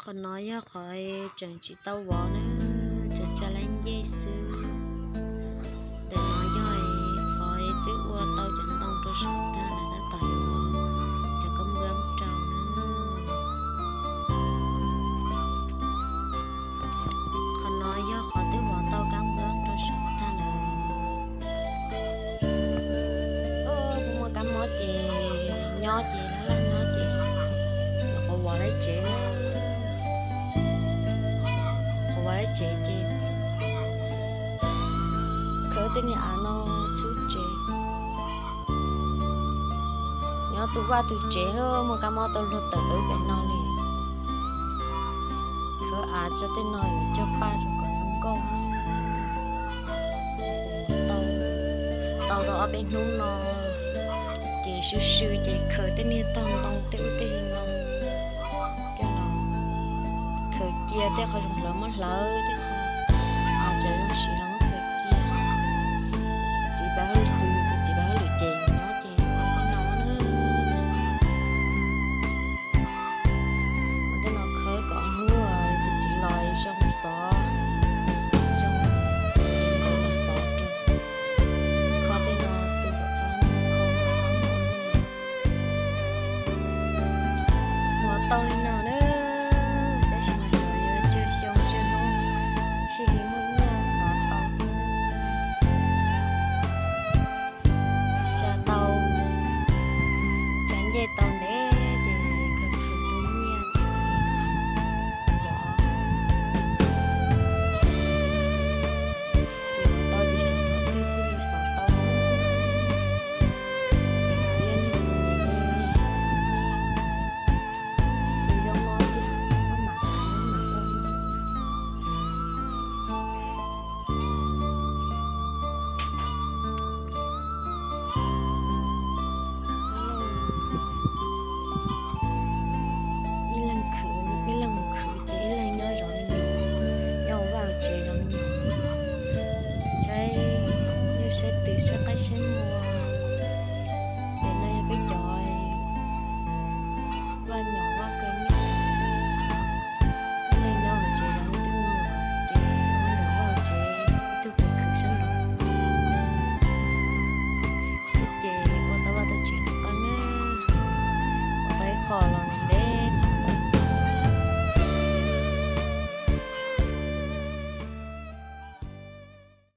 Qhov no yog qhov tseem tsis tau vov na, tseem tsa lab ncej xwb. Ntawm no yog qhov twb ua tau cov ntoo rau saum tag lawm tab tom yuav cov kab npua rau na. Qhov no yog qhov twb vov tau kab npua rau saum tag lawm. Kuv muaj kab mob ces nyob ces laj laj nyob ces nyuam qhuav vov lawv tsev, qhuav vov lawv tsev ces khawb tej niag av no txhub tsev. Nyob tus vaj tus tsev muaj kab mob tau luag tawm lawv pem no li. Khawb av tso tej no yuav cog paj rau kom zoo nkauj. Tau tau ob peb hnub no ces sw sw ces khaws tej niag tog ntoo tej ub tej no coj los khaws cia tej qhov zoo hlawv muab hlawv tej qhov